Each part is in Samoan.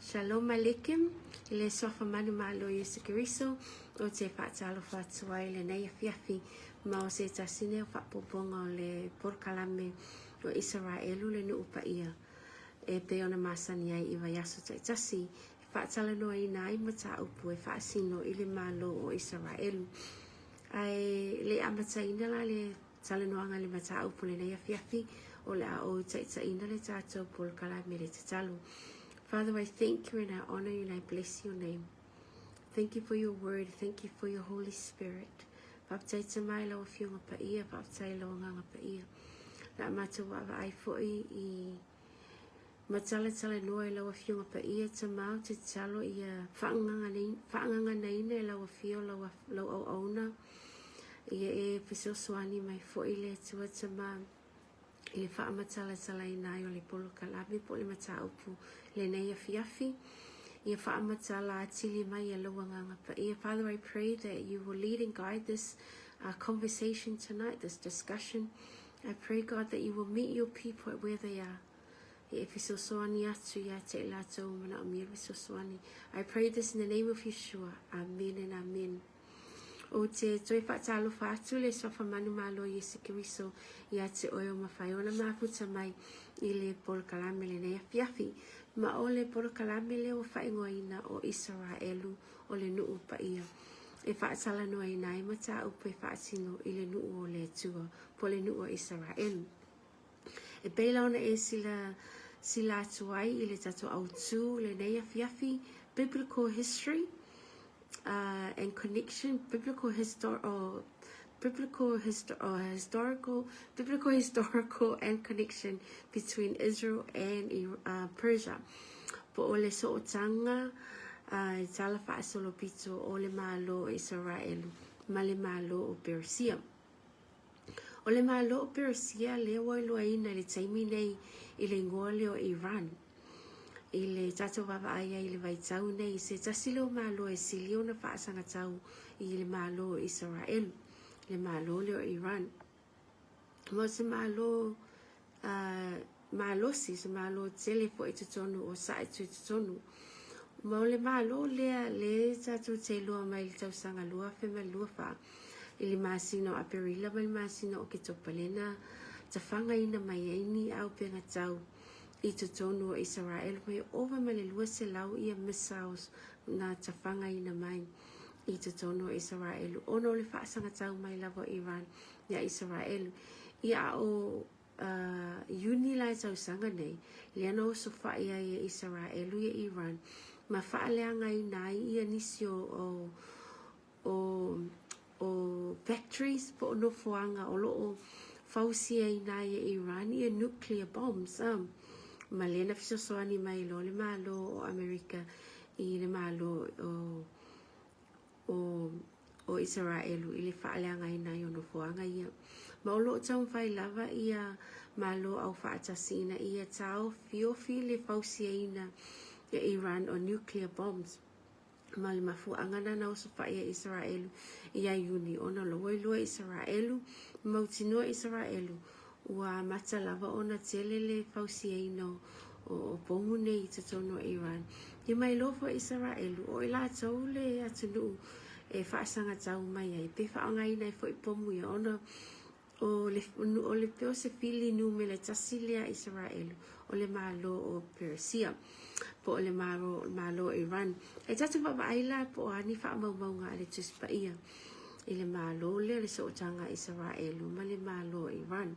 Shalom Aleichem, i le Suafa Manumalo Iesu Keriso, o te faatalofa atu ai lenei afiafi ma o se tasi nei o faaopoopoga o le polokalame o Isaraelu le nuu paia e pei ona masani ai i vaiaso taitasi e faatalanoaina ai mataupu e faasino i le Malo o Isaraelu. Ae le i amataina la le talanoaga i le mataupu i lenei afiafi, o le a ou taitaiina le tatou polokalame i le tatalo. Father, I thank you and I honor you and I bless your name. Thank you for your word. Thank you for your Holy Spirit. Faafetai Tama i lau Afioga Paia, faafetai i lau Agaga Paia. Le a matou vaavaai foi i Matalatala noa i lau Afioga Paia Tama ou te tatalo ia faagaganaina e lau Afio lau, lau auauna ia e fesoasoani mai foi le Atua Tama i le faamatalatalaina ai o le polokalame po o le mataupu lenei afiafi. Ia faamatala atili mai e lou Agaga Paia. Father, I pray that you will lead and guide this conversation tonight, this discussion. I pray, God, that you will meet your people at where they are. Ia e fesoasoani atu ia te i latou manaomia le fesoasoani. I pray this in the name of Yeshua. Amen and amen. Ou te toe faatalofa atu le Suafa Manumalo Iesu Keriso ia te oe o mafai ona mafuta mai i le polokalame lenei afiafi. Ma o le polokalame lea ua faaigoaina o Isaraelu o le nuu paia e faatalanoaina ai mataupu e faatino i le nuu o le Atua po o le nuu o Isaraelu. E pei la ona e sila sila atu ai i le tatou autū lenei afiafi, Biblical History and Connection, Biblical Histor oh, Biblical histo oh, Historical, Biblical Historical and Connection between Israel and Persia. Po o le sootaga e tala faasolopito o le Malo o Isaraelu ma le Malo o Peresia. O le Malo o Peresia lea ua iloaina i le taimi nei i le igoa lea o Iran. I le tatou vaavaai ai i le vaitau nei, se tasi lea o Malo e sili ona faasagatau i le Malo o Isaraelu, le Malo lea o Iran. Ma o se Malo malosi, se Malo tele foi i totonu o sae tutotonu. Ma o le Malo lea le tatou te iloa mai i le tausaga 2024 i le masina o Aperila ma le masina o Oketopa lea na tafagaina mai ai ni auupega tau i totonu o Isaraelu mai ova ma le 200 ia missiles na tafagaina mai i totonu o Isaraelu ona o le faasagatau mai lava o Iran iā Isaraelu. Ia a o Iuni la e tausaga nei, lea na osofai ai e Isaraelu ia Iran ma faaleagaina ai ia nisi o, o, o, o factories po o nofoaga o lo o fausiaina ai e Iran ia nuclear bombs ma lea na fesoasoani mai loa le Malo o Amerika i le Malo o o o Isaraelu i le faaleagaina ai o nofoaga ia. Ma o lo o taumafai lava ia Malo Aufaatasi ina ia taofiofi le fausiaina e Iran o nuclear bombs. Ma le mafuaaga lena na osofai ai Isaraelu ia Iuni ona o la ua iloa e Isaraelu, mautinoa Isaraelu Ua amata lava ona tele le fausiaina o pomu nei i totonu o Iran. Ia mai loa foi Isaraelu, o i latou le atunuu e faasagatau mai ai, pe faaaogaina ai foi pomu ia, ona o le, o le pei o se fili numera tasi lea a Isaraelu, o le Malo o Peresia, po o le Malo, Malo o Iran. E tatou vaavaai la po o a ni faamaumauga a le Tusi Paia. i le Malo lea le sootaga a Isaraelu ma le Malo o Iran.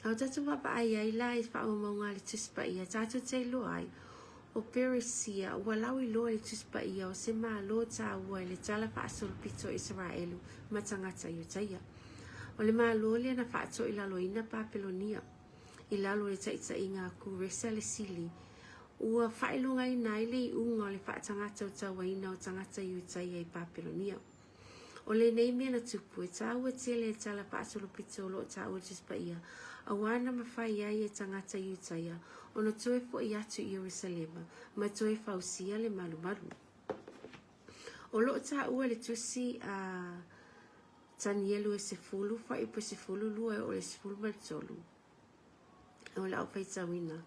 A o tatou vaavaai ai la i faamaumauga a le Tusi Paia, tatou te iloa ai o Peresia ua lauiloa i le Tusi Paia o se Malo taua i le tala faasolopito o Isaraelu ma tagata Iutaia. O le Malo lea na faatoilaloina Papelonia. i lalo o le taitaiga a Kuresa le Sili, ua faailogaina ai le iuga o le faatagatautauaina o tagata Iutaia i Papelonia. O lenei mea na tupu, e tāua tele e tala faasolopito o loo tāua Tusi Paia, auā na mafai ai e tagata Iutaia ona toe foʻi atu i Ierusalema ma toe fausia le malumalu. O loo tāua le tusi a Tanielu e 10, fuaiupu e 12 e oo i le 13. O le au faitauina.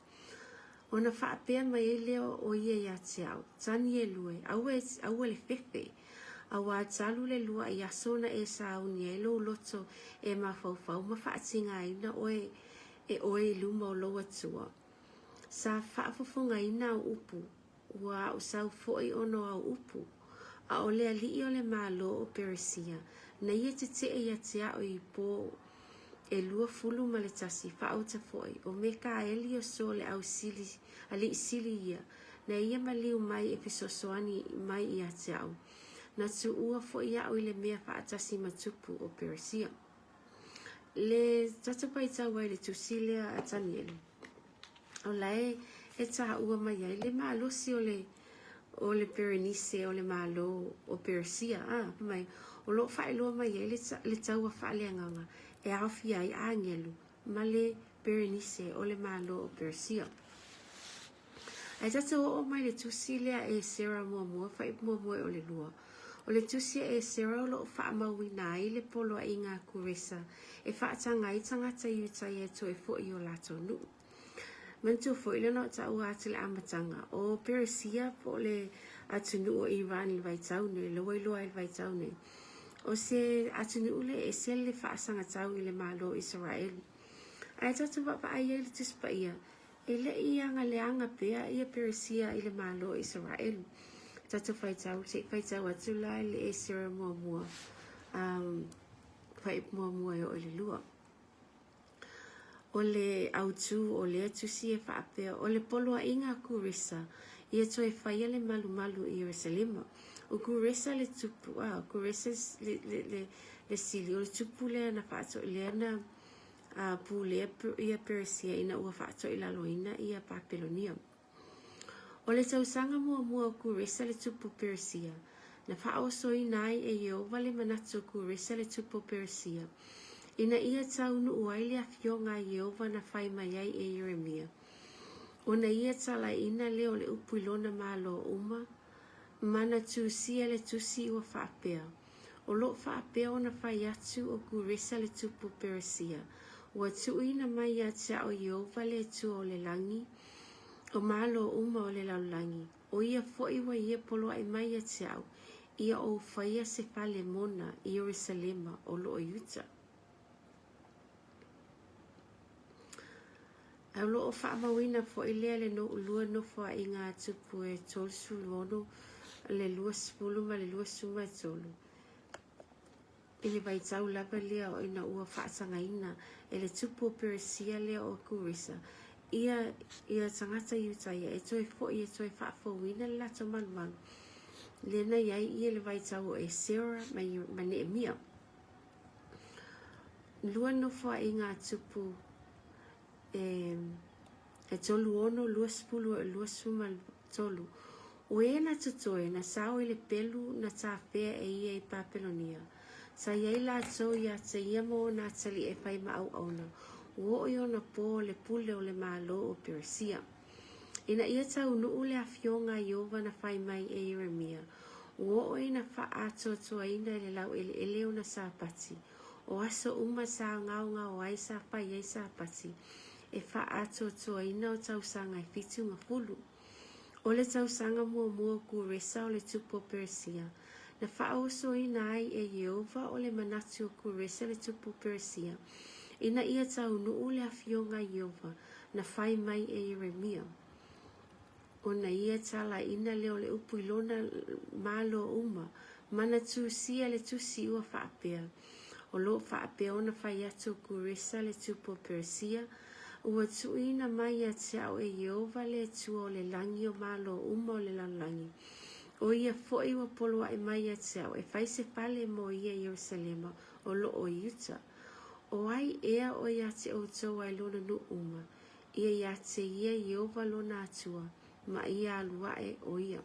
Ona faapea mai ai lea o ia ia te au, Tanielu e, aua, e, aua le fefe, auā talu le luaʻi aso na e sauni ai lou loto e mafaufau ma faatigaina oe e oe i luma o lou Atua. Sa faafofogaina au upu, ua aʻu sau foi ona o au upu, a o le aliʻi o le Malo o Peresia, na ia teteʻe ia te aʻu i pō e 21, faauta foi, o Mekaeli o so le au sili, aliʻi sili ia, na ia maliu mai e fesoasoani mai ia te aʻu, na tuua foi aʻu i le mea faatasi ma tupu o Peresia. Le tatou faitau ai le tusi lea a Tanielu. O la e e tāua mai ai le malosi o le o le Perenise o le Malo o Peresia, a, mai, o loo faailoa mai ai le, le taua faaleagaga e aofia ai agelu ma le Perenise o le Malo o Peresia. Ae tatou oo mai le tusi lea e Esera muamua, fuaiupu muamua e o le lua. O le tusi a Esera o loo faamauina ai le poloaiga a Kuresa e faataga ai tagata Iutaia e toe foʻi i o latou nuu. Manatua foi lea na ou taua atu i le amataga, o Peresia po o le atunuu o Iran i le vaitau nei, lea ua iloa ai i le vaitau nei, o se atunuu lea e ese le faasagatau i le Malo o Isaraelu. Ae tatou vaavaai ai i le Tusi Paia, e le i agaleaga pea ia Peresia i le Malo o Isaraelu. Tatou faitau, se i faitau atu la i le Esera muamua, um, fuaiupu muamua e oo i le lua. O le autū o lea tusi e faapea, o le poloaiga a Kuresa, ia toe faia le malumalu i Ierusalema. O Kuresa le tupu, a, o Kuresa le, le, le, le sili, o le tupu lea na faatoʻi, lea na a, pulea ia Peresia ina ua faatoʻilaloina ia Papelonia. O le tausaga muamua o Kuresa le tupu o Peresia, na faaosoina ai e Ieova le manatu o Kuresa le tupu o Peresia, ina ia taunuu ai le afioga a Ieova na fai mai ai e Ieremia. Ona ia talaiina lea o le upu i lona malo uma, ma na tusia le tusi ua faapea, O loo faapea ona fai atu o Kuresa le tupu o Peresia, ua tuuina mai ia te au Ieova le Atua o le lagi, o malo uma o le lalolagi, o ia foi ua ia poloaʻi mai ia te au, ia ou faia se fale mona i Ierusalema o loo Iuta. Ae o loo faamauina foi lea le lua nofoaiga a tupu e 36, le 20 ma le 23. I le vaitau lava lea ina ua faatagaina e le tupu o Peresia lea o Kuresa ia ia tagata Iutaia e toe foʻi e toe faafouina le latou malumalu, lea na i ai ia le vaitau o Esera ma, ma Neemia. Lua nofoaiga a tupu e, e 36, 20 e 23. O e na totoe, na sao i le pelu na tafea e ia i Papelonia. Sa i ai latou ia te ia ma ona atalii e fai ma auauna, ua oo i ona pō o le pule o le Malo o Peresia. Ina ia taunuu le afioga a Ieova na fai mai e Ieremia, ua oo ina faaatoatoaina e le laueleele ona Sapati, o aso uma sa gaogao ai sa fai ai Sapati, e faaatoatoaina o tausaga e 70. O le tausaga muamua o Kuresa o le tupu o Peresia, na faaosoina ai e Ieova o le manatu o Kuresa le tupu o Peresia, ina ia taunuu le afioga a Ieova na fai mai e Ieremia. Ona ia talaiina lea o le upu i lona malo uma, ma na tusia le tusi ua faapea, O loo faapea ona fai atu o Kuresa le tupu o Peresia, ua tuuina mai ia te au e Ieova le Atua o le lagi o malo uma o le lalolagi, o ia foi ua poloaʻi mai ia te au e fai se fale mo ia i Ierusalema o loo i Iuta. O ai ea o ia te outou ai lona nuu uma, ia ia te ia Ieova lona Atua, ma ia alu aʻe o ia.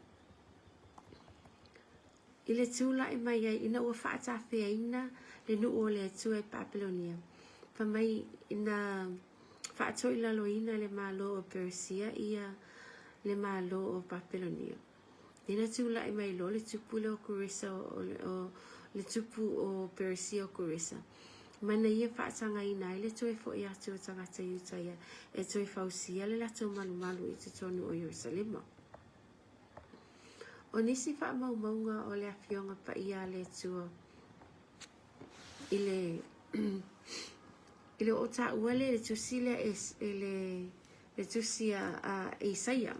I le tulai mai ai ina ua faatafeaina le nuu o le Atua i Papelonia, fai mai na faatoilaloina e le Malo o Peresia ia le Malo o Papelonia. Lea na tulai mai loa le tupu lea o Kuresa o le tupu o Peresia o Kuresa, ma na ia faatagaina ai le toe foi atu o tagata Iutaia e toe fausia le latou malumalu i totonu o Ierusalema. O nisi faamaumauga o le Afioga Paia a le Atua i le i le o taua lea i le tusi lea e le le tusi a Isaia.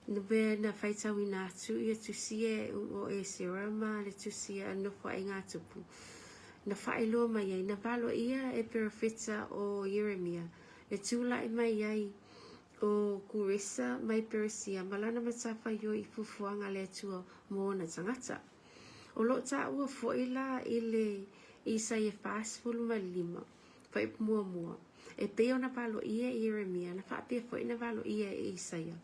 Na mea na faitauina atu ia tusi e o Esera ma le tusi a Nofoaiga a Tupu. Na faailoa mai ai, na valoia e perofeta o Ieremia le tulai mai ai o Kuresa mai Peresia ma lana matafaioi i fuafuaga a le Atua mo ona tagata. O lo o taua foi la i le Isaia 45, fuaiupu muamua, e pei ona valoia e Ieremia, na faapea foi ona valoia e Isaia.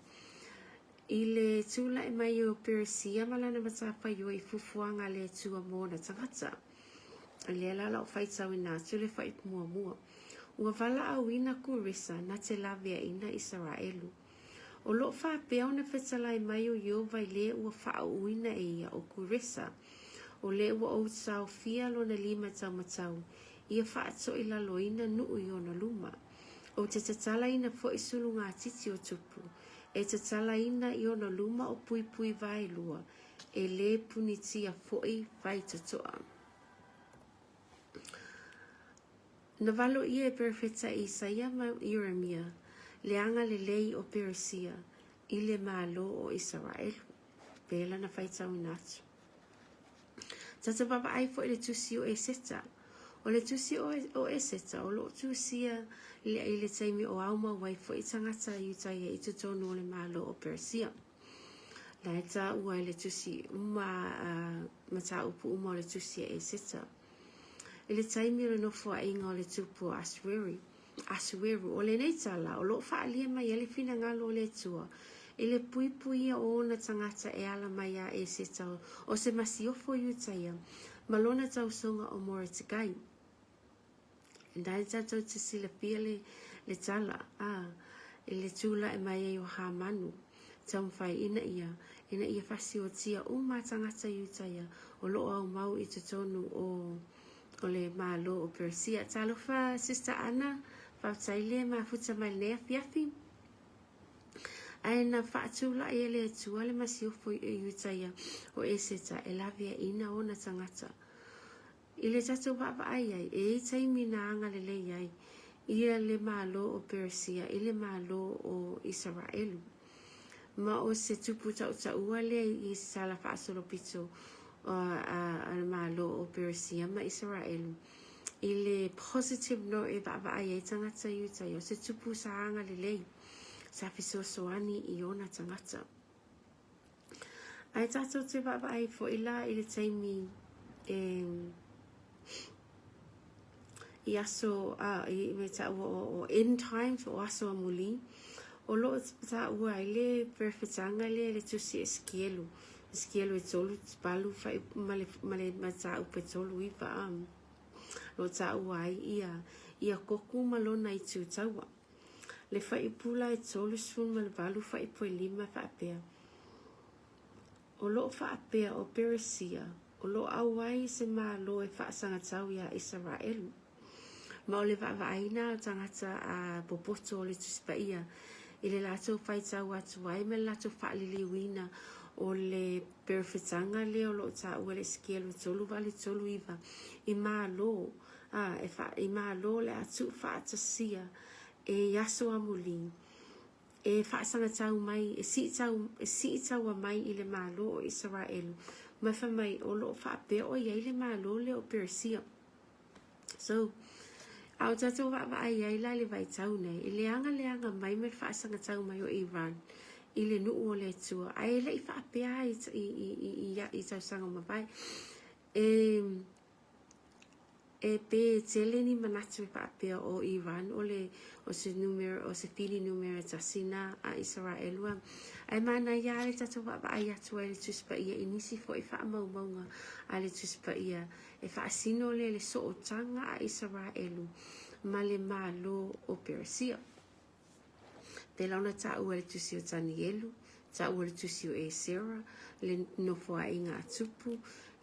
I le tulai mai o Peresia ma lana matafaioi i fuafuaga a le Atua mo ona tagata. O lea la o lau faitauina atu le fuaiupu muamua. Ua valaauina Kuresa na te laveaina Isaraelu. O lo o faapea ona fetalai mai o Ieova i le ua faauuina e ia o Kuresa, o le ua ou taofia lona lima taumatau, ia faatoilaloina nuu i ona luma. Ou te tatalaina foi sulugatiti o tupu, e tatalaina i ona luma o puipui vaelua, e le punitia foi faitotoa. Na valoia e Perofeta Isaia ma Ieremia le agalelei o Peresia i le Malo o Isaraelu. Pēlā na faitauina atu. Tatou vaavaai foi i le tusi o Eseta. O le tusi o Eseta o lo o tusia i le taimi o aumau ai foi tagata Iutaia i totonu o le Malo o Peresia. La e taua i le tusi uma mataupu uma o le tusi a Eseta. I le taimi o le nofoaiga o le tupu o Asueru, Asueru, o lenei tala o lo o faaalia mai ai le finagalo o le Atua i le puipuia o ona tagata e ala mai iā Eseta o se masiofo Iutaia ma lona tausoga o Moretekai. Lena e tatou te silafia le, le tala, a, i le tulai mai ai o Hamanu, taumafai ina ia, ina ia fasiotia uma tagata Iutaia o lo o aumau i totonu o, o le Malo o Peresia. Talofa, Sister Anna, faafetai le mafuta mai lenei afiafi. Ae na faatulai e le Atua le masiofo i Iutaia o Eseta e laveaina ona tagata. I le tatou vaavaai ai, e i ai taimi na agalelei ai ia le Malo o Peresia i le Malo o Isaraelu. Ma o se tupu tautaua lea i se tala faasolopito a le Malo o Peresia ma Isaraelu. I le positive note e vaavaai ai tagata Iutaia, o se tupu sa agalelei, sa fesoasoani i ona tagata. Ae tatou te vaavaai foi la i le taimi e i aso a i me taua o end times o aso amuli o lo o taua ai le perofetaga lea i le tusi Esekielu Esekielu e 38 fai ma le ma le mataupu e 39 a lo o taua ai ia ia Koku ma lona itu taua. Le fuaiupu la e 38 fuaiupu e 5 e faapea, O lo o faapea o Peresia, o lo o auai i se malo e faasagatau iā Isaraelu. Ma o le vaavaaiina o tagata a popoto o le Tusi Paia i le latou faitau atu ai ma le latou faaliliuina o le perofetaga lea o lo o taua i le Esekielu 38, 39 i malo a e fa, i malo o le a tuufaatasia e i aso amuli, e faasagatau mai, e siitau, e siitaua mai i le Malo o Isaraelu, ma fai mai o lo o faapea o i ai le Malo lea o Peresia. So, a o tatou vaavaai ai la i le vaitau nei, i le agaleaga mai ma le faasagatau mai o Iran i le nuu o le Atua, ae le i faapea i, i, i, i, i, i tausaga ua mavae. E, E pe tele ni manatu e faapea o Iran o le o se numera o se fili numera tasi na a Isaraelu a. Ae manaia lava le tatou vaavaai atu ai i le Tusi Paia i nisi foi faamaumauga a le Tusi Paia e faasino lea i le sootaga a Isaraelu ma le Malo o Peresia. Pēlā ona taua e le tusi o Tanielu, taua e le tusi o Esera, le nofoaiga a Tupu,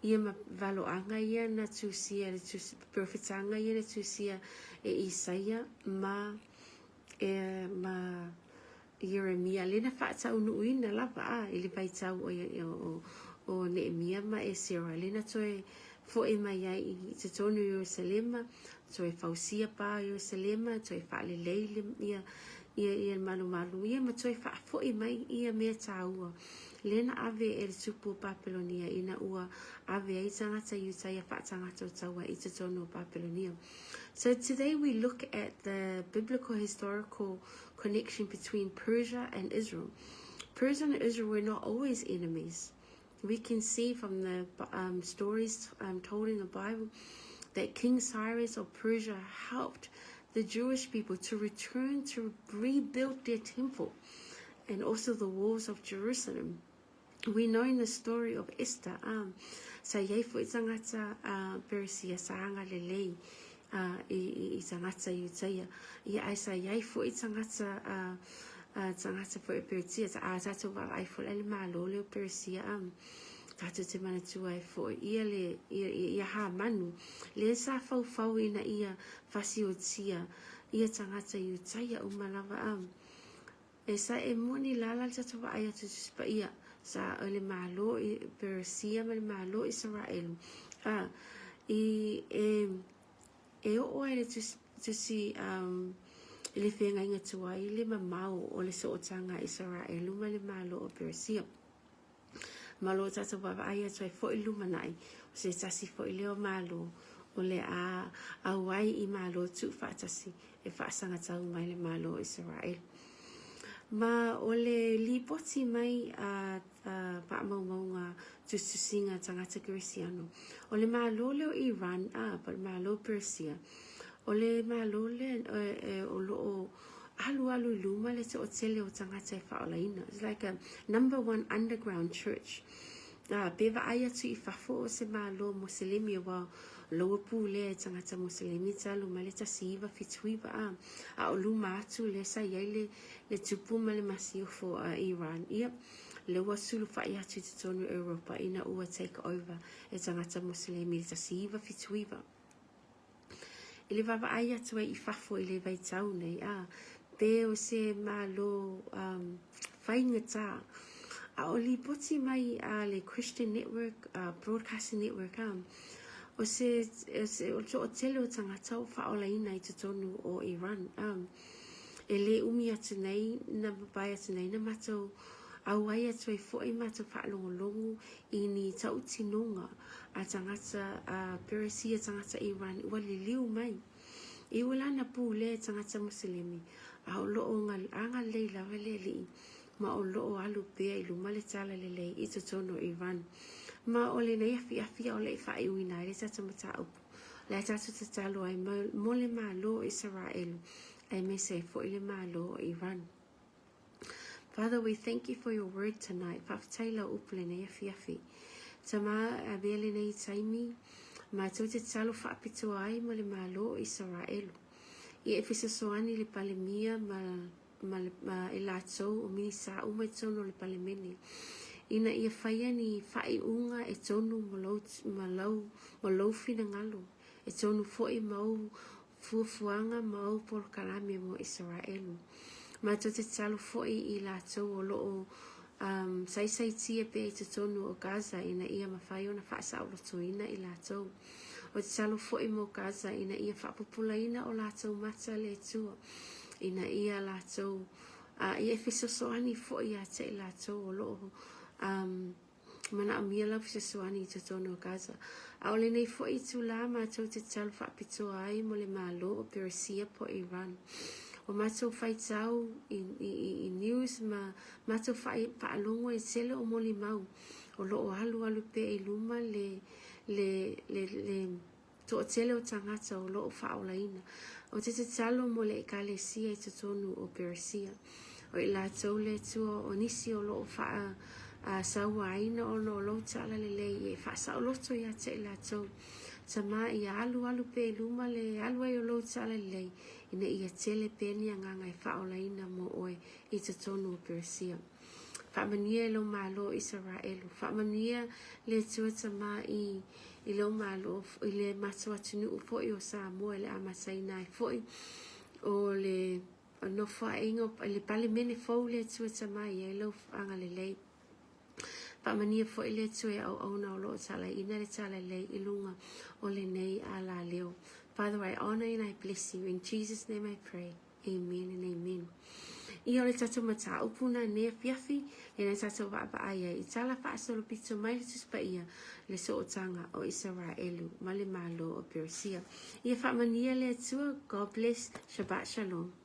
ia ma valoaga ia na tusia le tusi, perofetaga ia na tusia e Isaia ma, e, ma Ieremia, lea na faataunuuina lava a, i le vaitau o, o, o, o Neemia ma Esera, lea na toe fo'i mai ai i totonu o Ierusalema, toe fausia pa o Ierusalema, toe faalelei le, ia, ia, ia malumalu ia ma toe faafo'i mai ia mea tāua. Lea na ave e le tupu o Papelonia ina ua ave ai tagata Iutaia faatagata o taua i totonu o Papelonia. So today we look at the biblical historical connection between Persia and Israel. Persia and Israel were not always enemies. We can see from the um, stories um, told in the Bible that King Cyrus of Persia helped the Jewish people to return to rebuild their temple and also the walls of Jerusalem. We know in the story of Esther, um, sa iai fo'i tagata uh, Perisia sa agalelei uh, i, i, i tagata Iutaia. Ia ai sa iai fo'i tagata uh, uh, tagata fo'i o Perisia, a tātou vaavaai fo'i la le Malo lea o Perisia, um, tātou te manatua ai fo'i ia le, ia, ia, ia Hamanu, lea sa faufau ina ia fasiotia ia tagata Iutaia uma lava, um, E sa e moni lala le tatou vaai atu i Tusi Paia, sa o le Malo i Peresia ma le Malo Isaraelu. A, i, e, e oo ai le tusi, tusi um, i le feagaiga tuai le mamao o le sootaga a Isaraelu ma le Malo o Peresia. Ma o lo o tatou vaavaai atu ai foi i le lumanai, o se tasi foi lea o Malo o le a auai i Malo tuufaatasi e faasagatau mai le Malo o Isaraelu. Ma o le lipoti mai a faamaumauga tusitusiga tagata Kerisiano, o le Malo lea o Iran a, po o le Malo o Persia, o le Malo lea o lo o alualu i luma le toatele o tagata e faaolaina. It's like a number one underground church. Ah, pe vaai atu i fafo o se Malo Moselemi aua loua pū lea e tagata Moselemi talu mai le 1979 a, a o luma atu lea sa i ai le, le tupu ma le masiofo a Iran. Ia, lea ua sulufai atu i totonu o Europa ina ua take over e tagata Moselemi i le 1979. I le vaavaai atu ai i fafo i le vaitau nei, a, pe o se Malo um, faigata. A o lipoti mai a le Christian Network, uh, Broadcasting Network, a, o se, o se o le toatele o tagata o faaolaina i totonu o Iran. A, e lē umi atu nei, na pae atu nei na matou auai atu ai foi matou faalogologo i ni tautinoga a tagata a Peresia tagata Iran ua liliu mai. I ua lana pule e tagata Muselemi, a o loo agalelei lava le Alii, ma o loo alu pea i luma le talalelei i totonu o Iran. Ma o lenei afiafi a o le i faaiuina ai le tatou mataupu, le a tatou tatalo ai mo le Malo o Isaraelu, aemaise ai foi le Malo o Iran. Father, we thank you for your word tonight. Faafetai lau upu lenei afiafi. Tama, avea lenei taimi, matou te tatalo faapitoa ai mo le Malo o Isaraelu. Ia e fesoasoani le Palemia ma, ma, ma e latou o Minisā uma i totonu o le Palemene, ina ia faia ni faaiuga e tonu mo lou, ma lau, mo lou finagalo, e tonu foi ma ou fuafuaga ma ou polokalame mo Isaraelu. Matou te tatalo foi i latou o lo o um, saisaitia pea i totonu o Gaza ina ia mafai ona faasaolotoina i latou. O te tatalo foi mo Gaza ina ia faapupulaina o latou mata le Atua, ina ia latou uh, ia e fesoasoani foi ia te i latou o lo o um, Manaomia lau fesoasoani i totonu o Gaza. A o lenei foi itulā matou te tatalo faapitoa ai mo le Malo o Peresia po o Iran. O matou faitau i, i, i news ma matou faalogo i tele o molimau o lo o alualu pea i luma le, le, le, le, toatele o tagata o lo o faaolaina. Ou te tatalo mo le Ekalesia i totonu o Peresia. O i latou le Atua o nisi o lo o faa sauaina ona o lou talalelei e faasaoloto ia te i latou. Tama ia alu alu pea i luma le alu ai o lou talalelei ina ia tele pea ni agaga e faaolaina mo oe i totonu o Peresia. Faamanuia i lou Malo o Isaraelu. Faamanuia le Atua Tama i i lou Malo, i le matou atunuu foi o Samoa i le amataina ai foi o le nofoaiga o le Palemene fou le Atua Tama i ai lou agalelei. Faamanuia foi le Atua i auauna o lo o talaiina le talalelei i luga o lenei alaleo. Father, I honor and I bless you. In Jesus' name I pray. Amen and amen. Ia o le tatou mataupu na nei afiafi, le na tatou vaavaai ai i tala faasolopito mai le Tusi Paia le sootaga o Isaraelu ma le Malo o Peresia. Ia faamanuia le Atua. God bless. Shabbat Shalom.